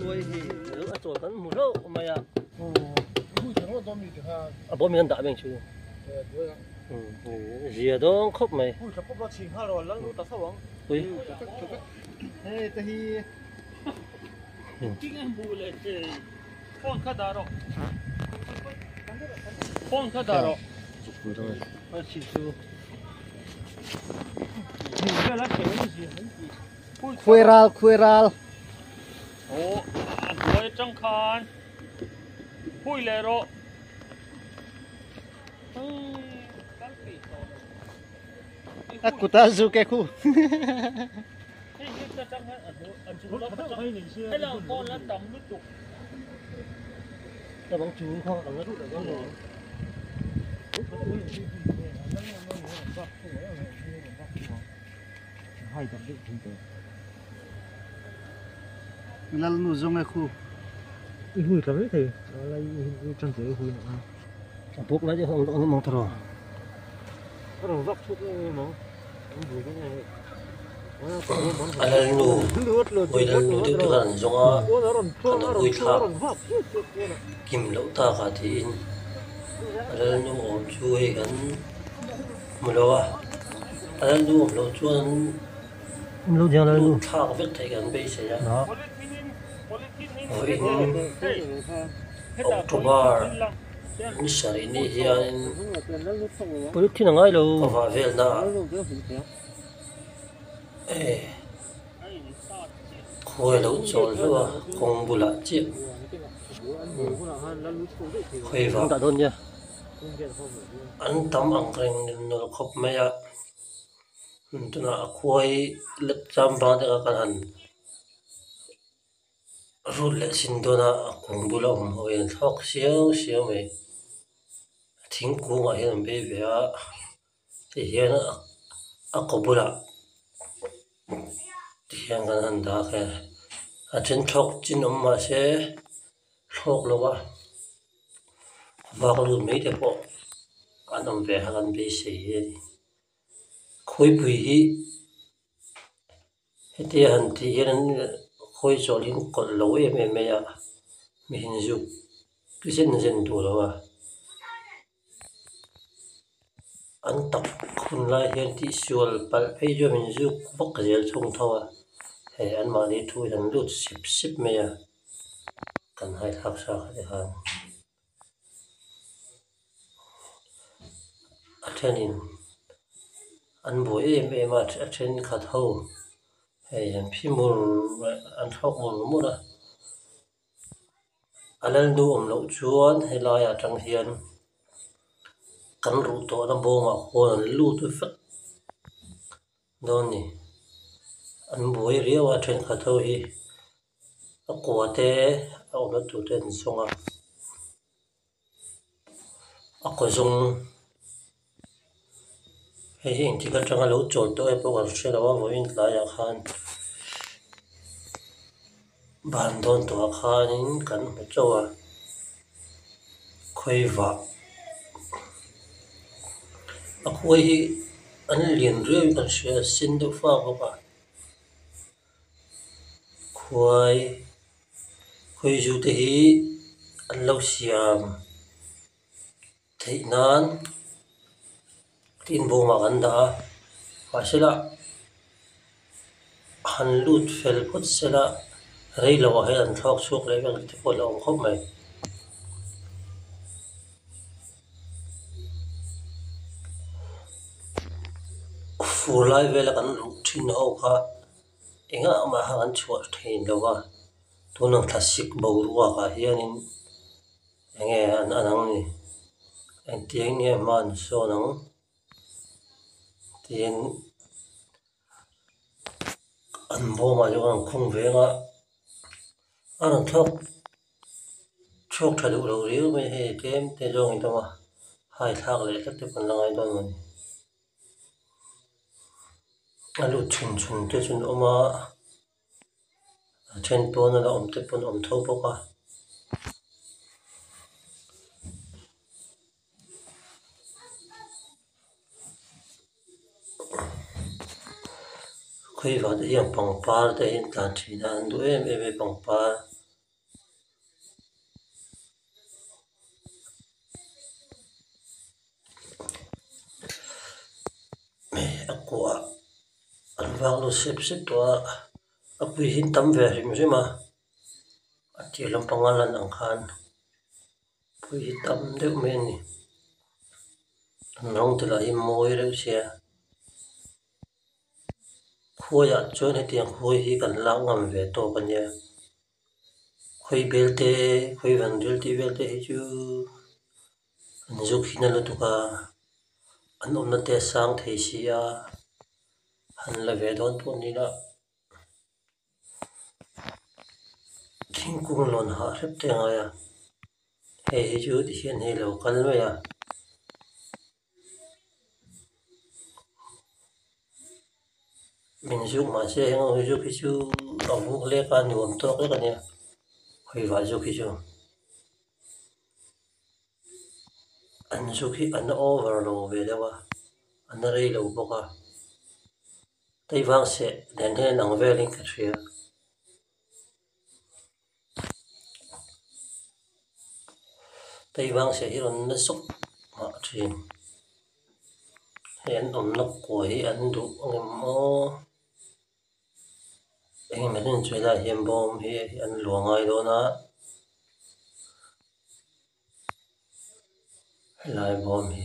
Khuai hi a chawl kan hmu hlauh mai a. A bawm in an dah beng chu. Zia dawng khawp mai. Ui. Khuai ral khuai ral. Aw a hnuai atang khan hui leh rawh. A kuta zu ke khu. Lalnu zawng e khu. I hui tla mai thei a lai i tan che i hui na a. A bawk lai te kha an awm ang tawh. A rawn vak chhuak em em ang. An bui dawn em. A lalnu hawi lalnu deuh te khan an zawng a, kan hui thlak kim loh tak ah tiin a lalnu awm chu hei kan hmu lo a, a lalnu awm loh chuan lut thlak vek theih kan beisei a, vawiin October ni sarih ni hianin ka vah velna ah khawi lo chawl hlauh a kawng bulah chiah khawi vah an tam ang reng nawlh khawp mai a tunah a khuai lek cham vang te kha kan han rut leh sin dawn a a kawng bula awm ho hian thlawk siau siau mai thingkung ah hian an bei ve a ti hian a kaw bulah ti hian kan han dak e a then thlawk chin awm mahse thlawk lo a vak lut mai te pawh an awm ve kha kan beisei hi a ni khawipui hi hetia han tih hian an khawi chawl hi an kawlh lo em em mai a mi inzuk zen zen duh lo a. An tak hun lai hian tihsual palh phei chuan min zuk vak zel thung tho a, hei anmahni thu hi an lut sip sip mai a, kan haithlak sa kha te khan a thenin an buai em em a a thenkhat ho hei an phi mur an thlawk mur mur a. A lalnu awm loh chuan helai atang hian kan ruh tawhna bawngah khawn an lut vek dawn a ni. An buai riau a thenkhat ho hi a kua te a awmna tur te an zawng a, a kaw zawng hei hi engtik atanga lo chawl tawh em pawh kan hre lo a vawiin tlaiah khan ban dawn tawhah khanin kan hmu chauh a khawivah a khuai hi an lian riau in kan hria a sen deuh fak bawk a khuai khawizu te hi an lo siam. Theih nan inbawmah kan dah a, mahsela han lut fel phawt sela rei loah hian an thlawk chhuak leh vek te pawh a la awm khawp mai. Fur lai vela kan luh thin ho kha engah mah khan an chhuah thin lo va, tunang thlasik boruak ah hianin. Enge an an ang ni? Engtiang nge hma an sawn ang? Tiin an bawmah chuan an khung veng a, a rawn thlawk chhuak tha duh lo riau mai hei tlem te zawng in awm a, hai thlak leh tlat te pawh an la ngai dawn mawni. A lut chhun chhun te chu an awm a. A then pawn a la awm te pawn a awm tho bawk a. Khawi vah te hian pangpar te hi an tlan thin a an duh em em a pangpar. A kuah an vak lut sep sep tawh a a pui hi an tam ve hrim hrim a a tir lampang a lan ang khan pui hi tam deuh mai a ni an rawng te lah hi mawi reuh sia khuaiah chuan hetiang khuai hi kan lak ngam ve tawk a nia khawi bel te khawi van ril tih vel te hi chu an zuk hi na lutuk a an awmna te a sang thei si a han la ve dawn pawh ni ila thingkung lawn hah hrep te a ngai a hei hi chu ti hian hei lo kal mai a. Min zuk mahse heng ho zuk hi chu a vuk lek a nuam tawk lek a nia hawi vah zuk hi chu an zuk hi an over lo ve deuh a an rei lo bawk a teivang seh nen hian ang velin ka hria. Teivang seh hi rawn na zawk mah thin hei an awmna kua hi an duh angem aw engemaw chen chu helaiah hian bawm hi an luah ngai dawn a helai bawm hi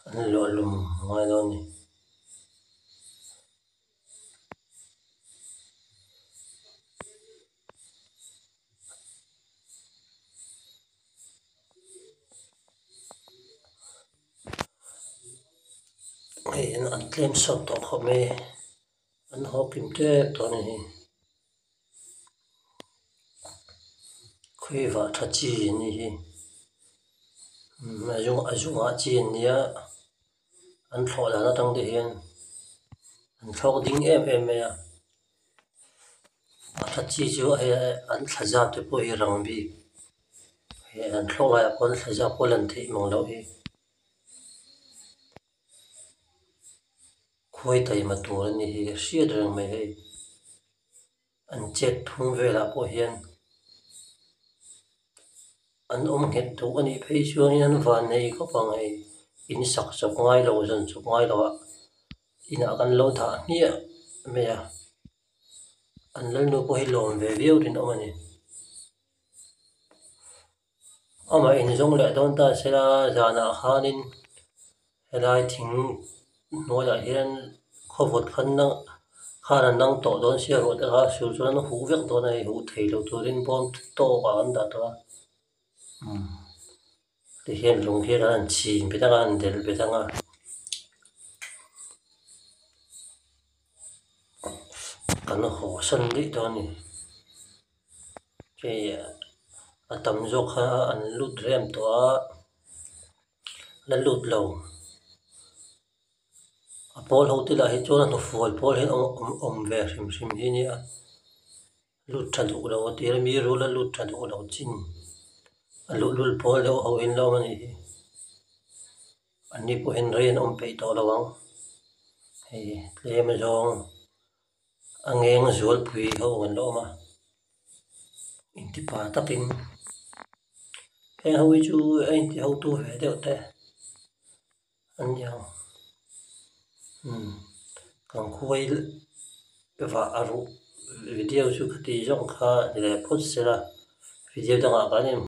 an luah lum ngai dawn a ni. Hei an tlem sawt tawh khawp mai an haw kim tep tawh a ni hi khawi vah tha chi an nih hi a zungah chi an nia an thlawh dan atang te hian an thlawk ding em em mai a. A tha chi chu hei an thla zat te pawh hi rang bik hei an thlawk laiah pawh thla zat pawh lan theih mang loh hi khuai taima tur a ni hi a hriat reng mai hei an chet thung velah pawh hian an awm nghet duh a nih phei chuanin an van nei khawp ang hei in sak chawp ngai lo zawn chawp ngai lo ah inah kan lo dah hmiah mai a an lalnu pawh hi lawm ve viau rinawm a ni amah inzawng leh dawn ta sela zanah khanin helai thing hnuaiah hian khawvawt khan khan an nang tawh dawn sia ruah te kha sur chuan an huh vek dawn a hei huh thei lo turin bawm tawkah an dah tawh a tihian lung hian an chhin bet anga an delh bet anga. Kan haw san daih dawn a ni hei a tam zawk kha an lut rem tawh a la lut lo a pawl ho te lah hi chuan a hnufual pawl hi awm awm ve hrim hrim hi a nia lut tha duh lo a tir a mi rul a lut tha duh lo chin a luhlul pawl deuh ho in la awm a nih hi. An ni pawhin rei an awm peih tawh lo ang. Hei tlem azawng a ngeng zualpui ho an la awm a, intipa takin heng ho hi chu a inti hotu ve deuh te an ni ang. Umm kan khuai vah a ruh video chu ka tih zawng kha ni leh phawt sela video dangah kan in.